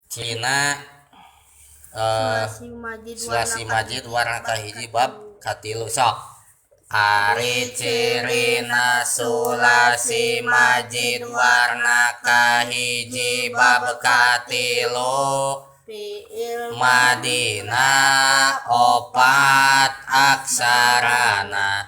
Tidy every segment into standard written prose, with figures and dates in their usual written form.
Cina Sulasi majid Sulasi warna majid kahiji warna bab kahiji bab katilu. katilu sok. Ari cirina sulasi majid warna kahiji bab katilu Fi'il Madina opat aksarana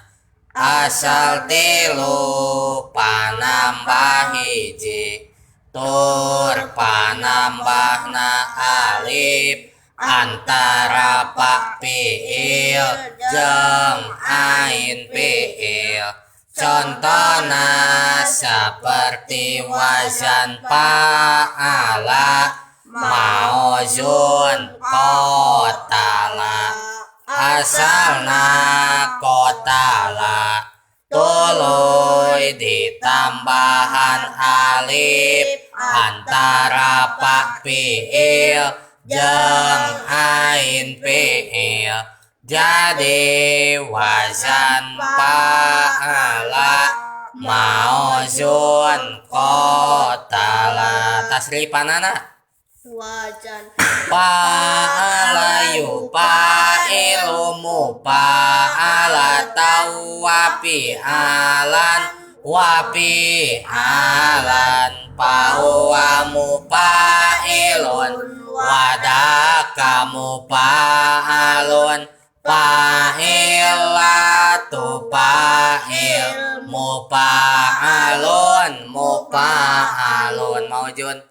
asal tilu panambah hiji tur panambahna alif antara pak fiil jeung ain fiil contona seperti wazan fa'ala maozun qatala asalna qatala tuluy ditambahan alif antara pak fiil jeung ain fiil jadi wazan fa'ala maozun qatala tasrifanana wajan fa'ala yufa'ilu mufa'ala tawwafi'alan wafi'alan fahuwa mufa'ilun wadaka mufa'alun fa'ilatu fa'il mufa'alun mufa'alun maujun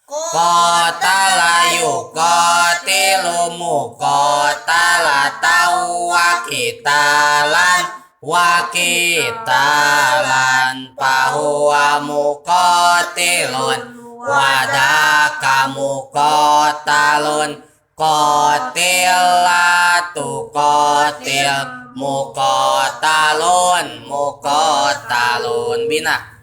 qatala yuqatilu muqatalatan wa qitalan wa qitalan fahuwa muqatilun wadaka muqatalun qatilatu qatil muqatalun muqatalun bina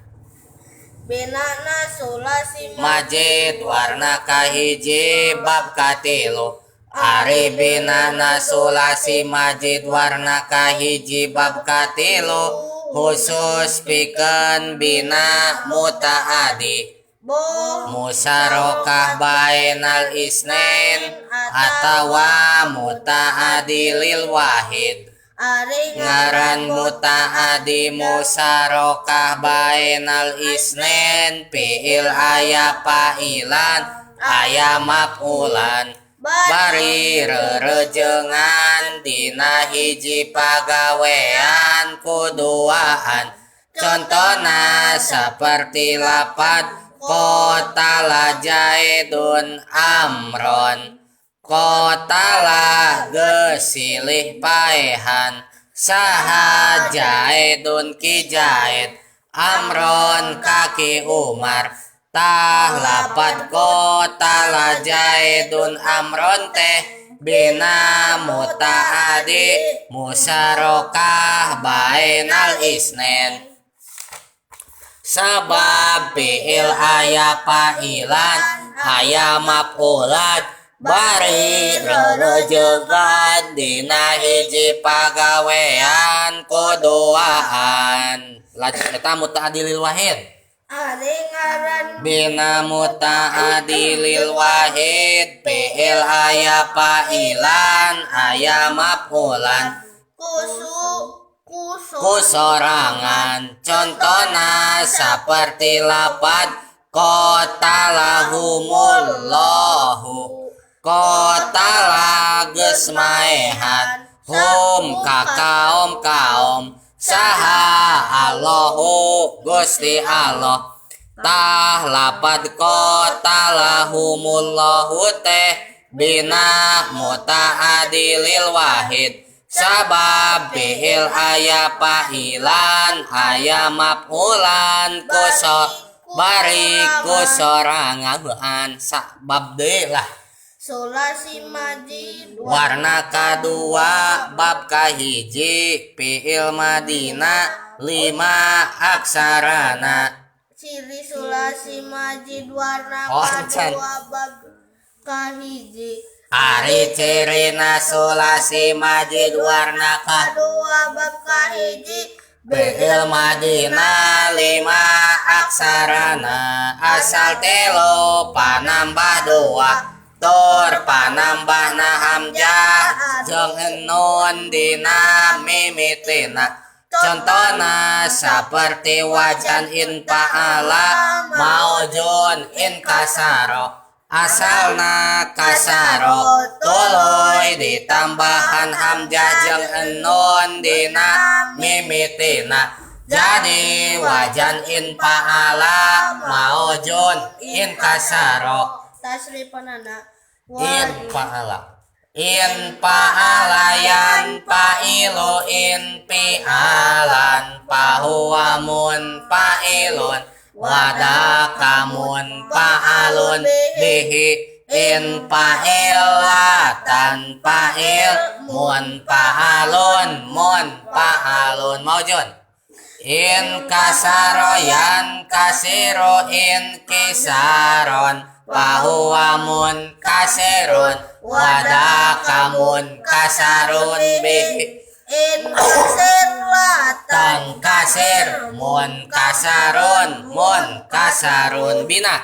Benana sulasi majid warna kahiji bab katilu ari binana sulasi majid warna kahiji bab katilu khusus pikeun bina mutaadi boh musarokah bainal isnain atawa mutaadi lil wahid ari ngaran mutaadi musarokah bainal isnain fiil aya fa'ilan aya maf'ulan bari rerejengan dina hiji pagawean kuduaan contona seperti lapad qatala jaidun amron qatala geus silih paehan saha jaidun ki jaid amron ka ki umar tah lapad qatala jaidun amron teh bina mutaadi musarokah bainal isnen sabab fiil aya fa'ilan aya maf'ulan bari rerejegan dina hiji pagawean kuduaan eta mutaaddi lil wahid ari ngaran bina mutaaddi lil wahid fiil aya fa'ilan aya maf'ulan kusu kuso kusorangan contona seperti lapad qatalahumullahu qatala geus maehan hum ka kaum kaum saha Allahu Gusti Allah tah lapad qatalahumullahu teh bina mutaaddi lil wahid sabab fiil aya fa'ilan aya maf'ulan kuso bari kusorangan sabab deui lah sulasi majid warna kadua bab kahiji fiil madina lima aksarana ciri sulasi majid warna Oh, encan. kadua bab kahiji ari cirina sulasi majid warna kadua bab kahiji fiil madina lima aksarana asal tilu panambah dua Tur panambahna hamzah jeung nun dina mimitina. Contona saperti wajan in fa'ala maujun in kasaro. Asalna kasaro tuluy ditambahan hamzah jeung nun dina mimitina. Jadi wajan in fa'ala maujun in kasaro. Tasrifanana in fa'ala in fa'ala yan fa'ilu in fi'alan fahuwa munfa'ilun wadaka munfa'alun bihi in fa'ilatan fa'il munfa'alun munfa'alun maujun in kasaro yan kasiru in kisaron fahuwa munkasirun wadaka munkasarun bihi in kasir latan tangkasir munkasarun munkasarun bina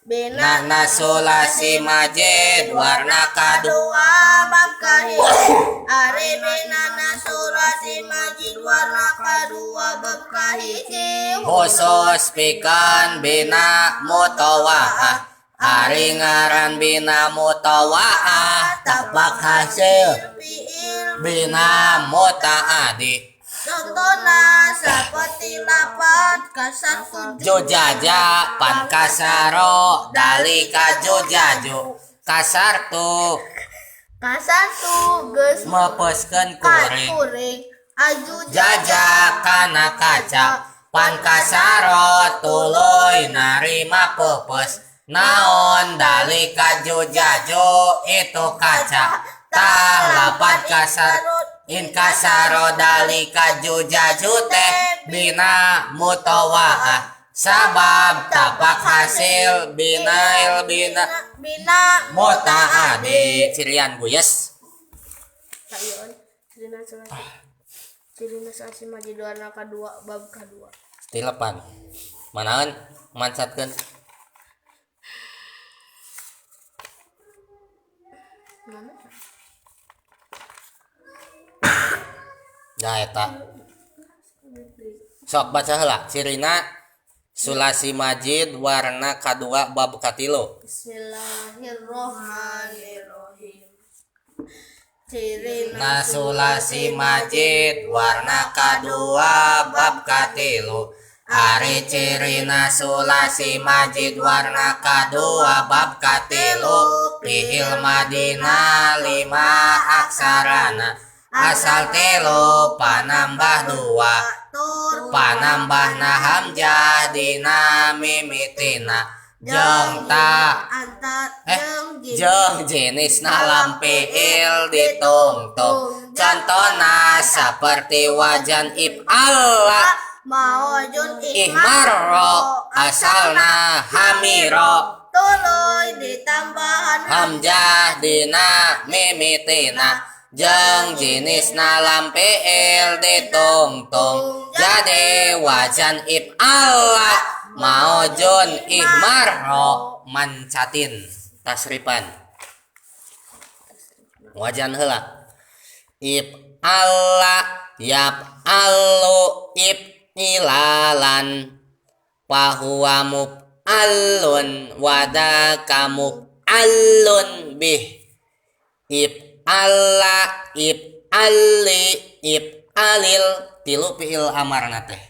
bina na sulasi majid warna kadua kadua bab kahiji ari binana sulasi majid warna kadua bab kahiji khusus pikeun bina mutawaah ari ngaran bina mutawaah tapak hasil fiil bina mutaadi. Contona saperti lapat kasar tujuh Jujaja pan kasaro dalika jujaju kasar tu kasar tu geus mepeskeun kuring kuring aju jaja kana kaca pan kasaro tuluy narima pepes naon dalika jujaju itu kaca tah lapat kasar in kasaro dalika jujaju teh bina mutawaah sabab tapak hasil binail bina bina mutaadi. Cirian guyes Sayeun cirina sulasi cirina sulasi majid warna kadua bab kadua tilepan manaeun mancatkeun mana nah eta sok baca heula cirina sulasi majid warna kadua bab katilu. Bismillahirrohmanirrohim. Cirina Na sulasi majid warna kadua bab katilu. Ari cirina sulasi majid warna kadua bab katilu fi'il madina lima aksarana asal tilu panambah dua tur panambahna hamzah dina mimitina jeung ta antar jeung jeung jenisna lam fi'il ditungtung. Contona saperti wajan if'ala maujun ihmarro asalna hamiro tuluy ditambahan hamzah dina mimitina jeung jenisna lam fi'il ditungtung. Jadi wajan if'ala maujun ihmarro mancatin tasripan wajan heula if'ala yaf'alu if'ilalan fahuwa muf'alun wadaka muf'alun bih if'ala if'ali if'alil tilu fi'il amarna teh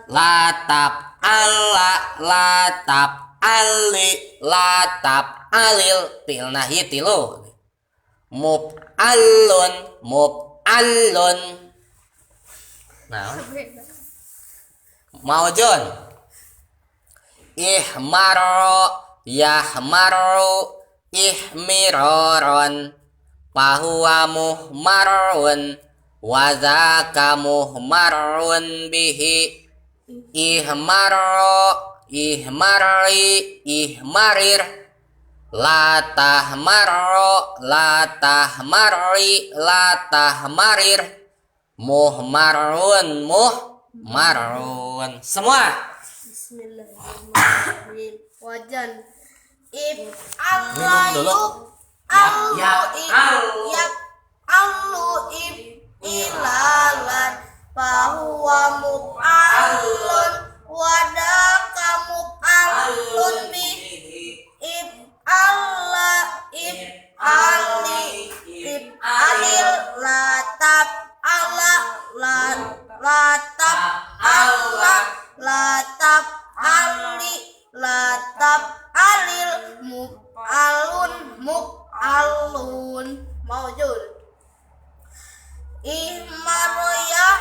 latap ala latap ali latap alil fi'il nahi tilu muf'alun muf'alun. Nah maujun ihmarro yahmarru ihmiroron fahuwa muhmarun wa dzaka muhmarun bihi ihmarro ihmarri ihmarir latahmarro latahmarri latahmarir muhmarun muhmarun. Semua. Bismillahirrahmanirrahim. Wajan If Minum Allah dulu. Yub Ya, allu ya, if allu. Yab allu if ilalan fahuwa muf'alun wadaka muf'alun bih if Allah if ali if alil la tab ala la la tab ala la tab ali la tab alil muf'alun muf'alun maujud ihmaroyah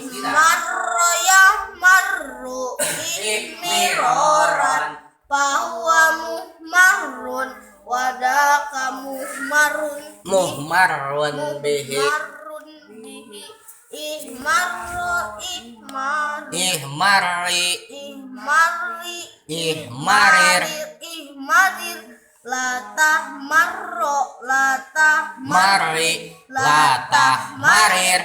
ihmarroyah marru ihmiroran fahuwa muhmarrun wadaka muhmarun Muhmarun bihi. Muhmarrun bihi ihmarro ihmaru Ihmari. Ihmari Ihmarir. Ihmarir latah marro latah Mari. Latah marir.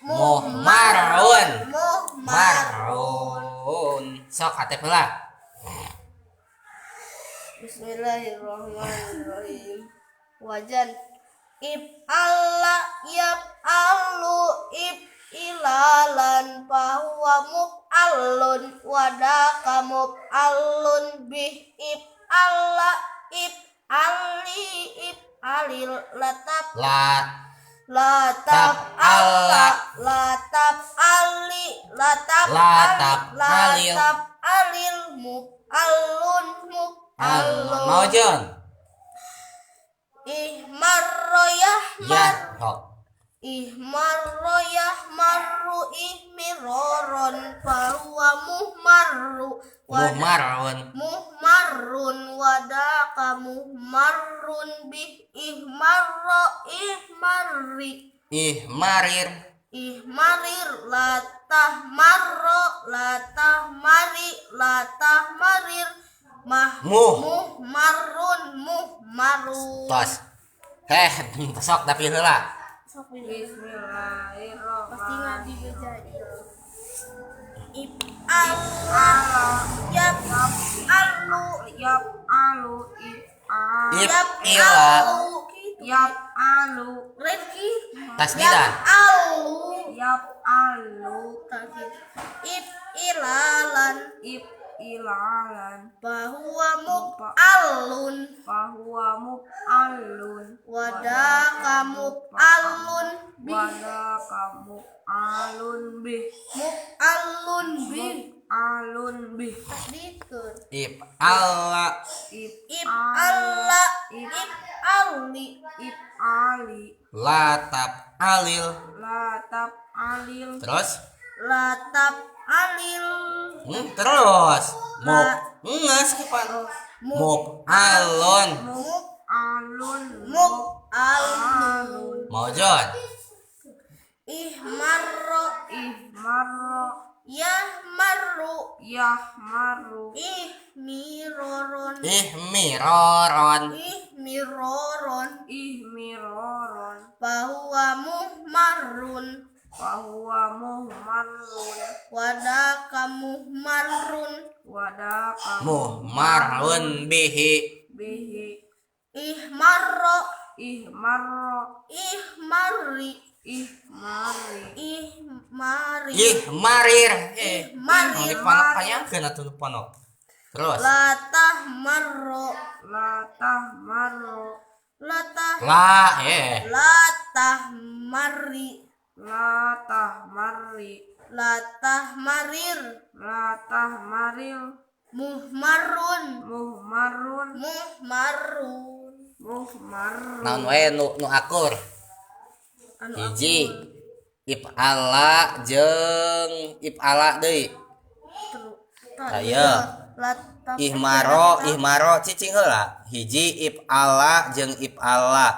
Muhmarun. Muhmar Marun. Sok atep heula. Bismillahirrahmanirrahim. Wajan if Allah yab alu if ilalan fahuwa muf'alun wadaka muf'alun bih if Allah if ali if alil latap La latap Tap alla. alla latap ali latap Latap ali alil. latap alil muf'alun alun. muf'alun Maujun. ihmarroyah Ya, mar hok. ihmarroyah marru ihmiroron fahuwa muhmarru wada Muhmarun. muhmarrun wadaka muhmarrun bih ihmarro ihmarri Ihmarir. ihmarir latah marro latah mari latah marir mah Muh. muhmarrun muhmarun. Tos. Heh, sok tapi heula. Pasti nggak dibejain. If Allah yab alu Yap alu if a If yab ila alu gitu. yap alu Rifki tasdidan. yab alu yap alu if ilalan if ilalan bahwa muf'alun fahuwa muf'alun wadaka muf'alun bih wadaka muf'alun bih muf'alun bih alun bih tasdidkeun If Allah if if Allah if ali if ali latap alil. latap alil Terus? latap alil Terus. Mub. Nges kapan? Muf'alun. alun muf'alun Maujud. ihmarro ihmarro yahmarru yahmaru ihmiroron Ihmiroron. ihmiroron ihmiroron fahuwa muhmarrun fahuwa muhmarrun wadaka muhmarrun wadaka Muhmarun bihi. bihi ihmarro ihmarro ihmarri ihmari ihmari Ihmarir. Ihmarir. Dipanok panjangkeun atuh nu ponok. Terus. latah marro latah marro latah La eh. latah mari latah mari latah marir latah maril muhmarun muhmarun muhmarun muhmarun Naon wae nu nu akur. Anu Hiji. If'ala jeung if'ala deui. Aya. Latah Ihmaro, ihmaro cicing heula. Hiji if'ala jeung if'ala.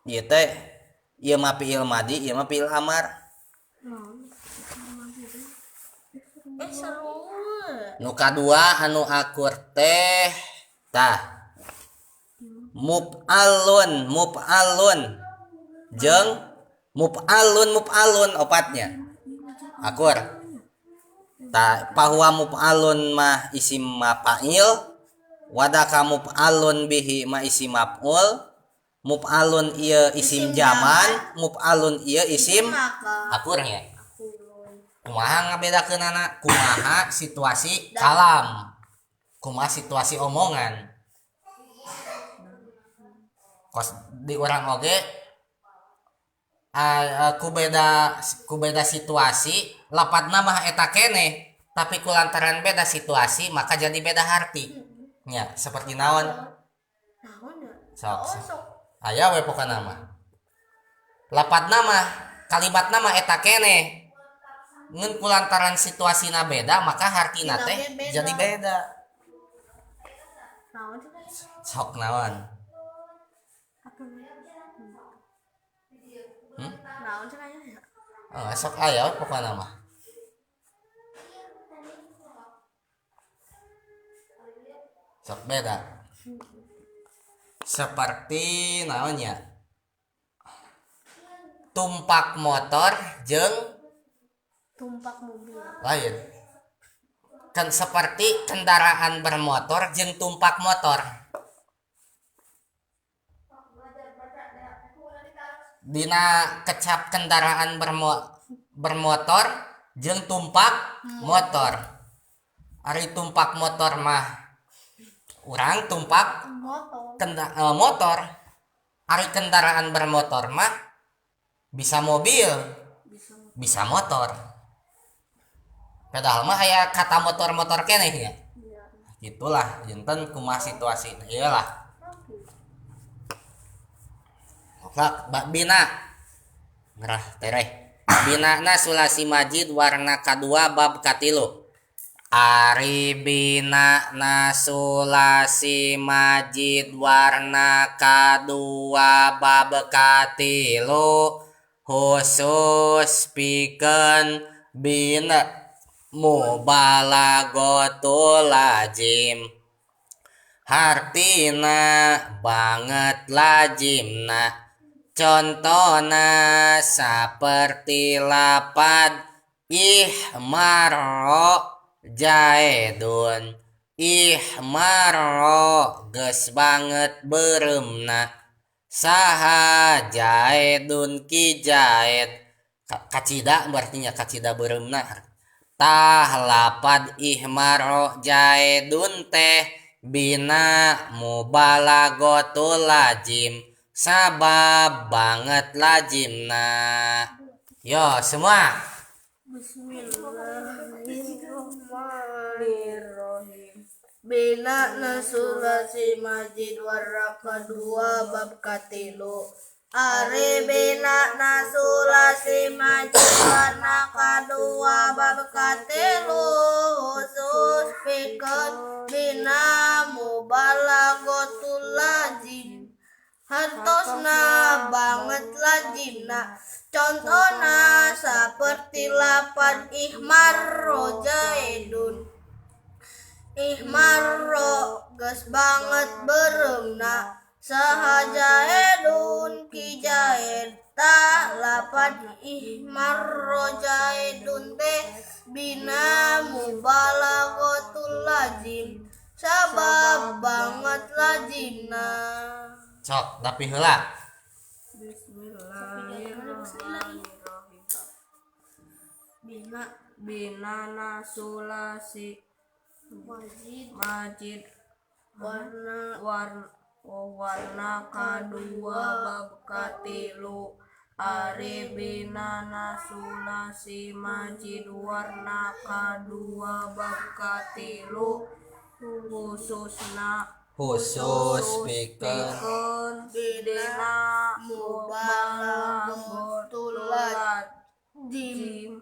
Ieu teh ieu mah fi'il madi, ieu mah fi'il amar. Seru. Nu kadua anu akur teh tah. Muf'alun, muf'alun. Jeung muf'alun, muf'alun opatnya. Akur. Ta fahuwa muf'alun mah isim mafa'il, wadaka muf'alun bihi mah isim maf'ul, muf'alun ieu isim jaman, muf'alun ieu isim akurnya. Kumaha ngabedakeunana? Kumaha situasi kalam, kumaha situasi omongan. Kos di urang oge ku beda situasi lapatna mah eta keneh, tapi ku lantaran beda situasi maka jadi beda harti. Nya seperti naon? Sok. Aya we pokona mah. Lapatna mah kalimatna mah eta keneh. Ngan ku lantaran situasina beda maka hartina teh jadi beda. Sok naon? Oh, sok aya pokona mah. Sok beda. Seperti naonnya? Tumpak motor jeung tumpak mobil. Lain. Kan seperti kendaraan bermotor jeung tumpak motor. Dina kecap kendaraan bermotor jeung tumpak motor. Ari tumpak motor mah urang tumpak motor. Ari kendaraan bermotor mah bisa mobil, bisa motor. Padahal mah aya kata motor-motor keneh nya. Gitulah janten kumaha situasi ieu lah. Bina ngerah tereh. Binana sulasi majid warna kadua bab katilu. Ari binana sulasi majid warna kadua bab katilu khusus pikeun bina mubalaghatul lazim. Hartina banget lazimna. Contona saperti lapad ihmarro jaedun. Ihmarro geus banget beureumna. Saha jaedun ki jaed. Kacida berartinya kacida beureumna. Tah lapad ihmarro jaedun teh bina mubalaghatul lazim. Sabab banget lazimna. Yo semua. Bismillahirrahmanirrahim. Bina nasulasi majid warna kedua bab katilu. Ari bina nasulasi majid warna kedua bab katilu khusus pikeun bina mubalaghatul lazim. Hartosna banget lazimna. Contona saperti lapan ihmarro jaedun. Ihmarro geus banget beureumna. Saha jaedun ki jaed. Tah lapan ihmarro jaedun teh bina mubalaghatul lazim. Sabab banget lazimna. Sok tapi heula. Bismillahirrahmanirrahim. Bina binana sulasi majid warna kadua bab katilu. Ari binana sulasi majid warna kadua bab katilu khususna khusus pikeun bina mubalaghatul lazim.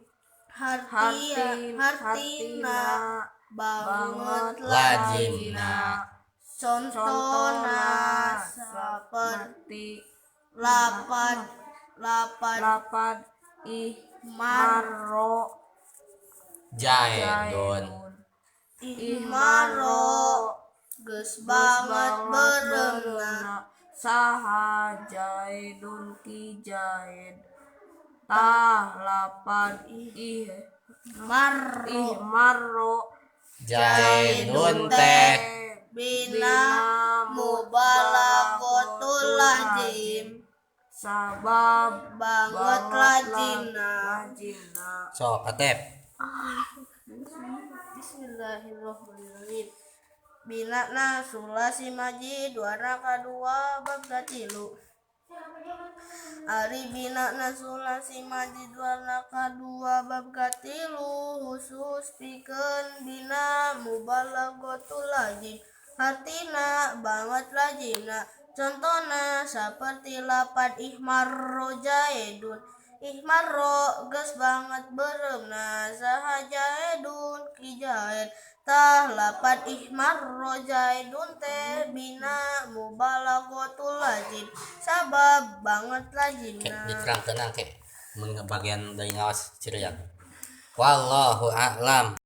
Hartina banget lazimna. Contona saperti lapad lapad ihmarro jaedun. Ihmarro geus banget beureumna. Saha jaedun ki jaed. Tah lapad Marro Ihmarro Jaidun teh bina mubalaghatul lazim sabab banget lazimna. Lazimna. Sok Atep. Bismillahirrahmanirrahim. Bina na sulasi majid warna kadua bab katilu. Ari bina na sulasi majid warna kadua bab katilu khusus pikeun bina mubalaghatul lazim. Hartina banget lazimna. Contona saperti lapad ihmarro jaidun. Ihmarro geus banget beureumna saha jaidun ki jaid. Tah lapad ihmarro jaidun teh bina mubalaghatul lazim sabab banget Ke lazimna. diterangkeun ke mun bagian dari ngawas cirian. Wallahu a'lam.